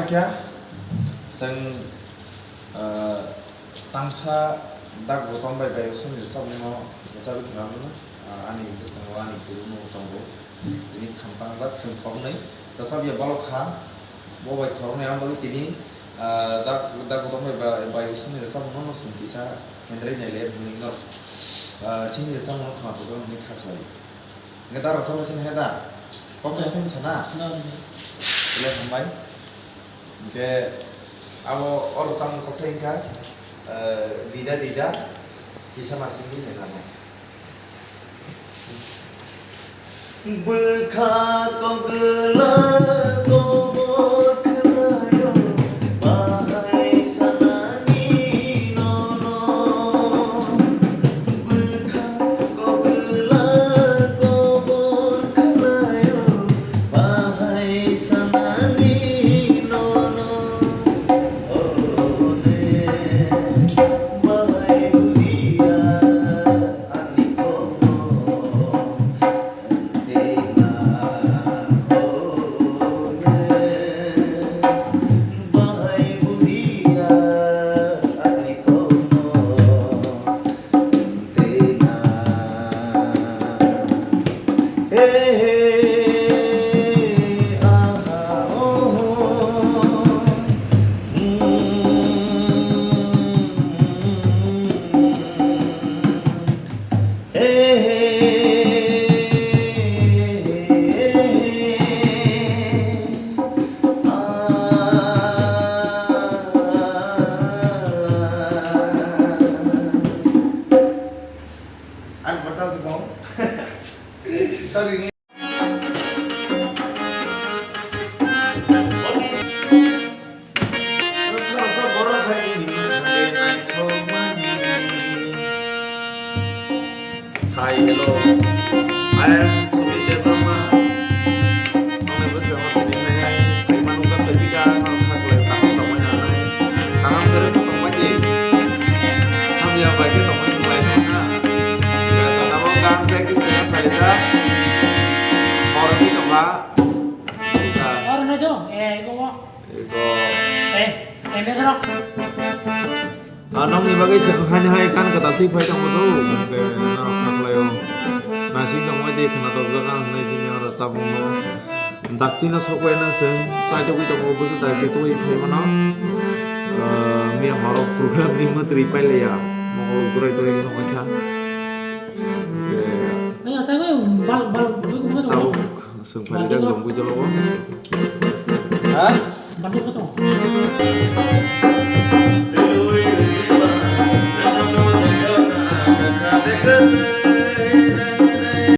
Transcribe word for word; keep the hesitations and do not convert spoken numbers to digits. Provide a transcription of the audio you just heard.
Kya? Chwng, ah, tangsa dak botom bai bai usani rwchapmungno rwchapwi khna mano, ah, ani bwskango ani guru no tongo. Tini khamtang dak chwng khoroknwi rwchapya balok kha, bo bai khoroknwi ang bagwi tini, ah, dak, dak botom bai ba-, bai usani rwchapmungno no chwng kisa hendrai nai le hwnwi norok, ah, chini rwchapmungno khna tongjaknai hwnwi kha khlai. Hingke da rasa mesin he da. Kok mesin sana. Ile hambai. Hingke abo oro samung kok thai hingka, eh, dida dida. Kisa masing di nengano. Bwkha kogwla kobor khwlaio, bahai sanani nono. Bwkha kogwla kobor khwlaio, bahai sanani nono. One bahai buriya ani kono. Ang portal si kong. Sorry. Sasa borok hai nini mungkha le naithok mani. Hi, hello. I am Sumit Debbarma. Nokni bwskango tini hai hai phaima nukjak phai phika, norok kha khlai kaham tongmani nanai. Kaham kwrwngno tongmani. Hamya bai khe tongmani wnglaijak na. Jagao gan practice khaina phaijak. Hor wngwi tongkha. Oro nai do, eh, ego. Ego. Eh, eh, me doro. Ah, nokni bagwi se haini hai kan kwtal twi phai tongmo do, hwnkhe norok kha khlaio. Nasing tongmani twi khna tokjak ang hwnwi sini oro chabungno. Dakti no sok bai na chwng chai togwi tongo, busu dakti twi phai mano. Ah, miya horo program ni mwtwi pai laiya. Mokol gurai twi wngkha. Hwnkhe Ayo, chai bai, bal, bal, bal, bal, bal. Tabuk. Chwng phaijak jong bujolo o. Ha? Bal khe to.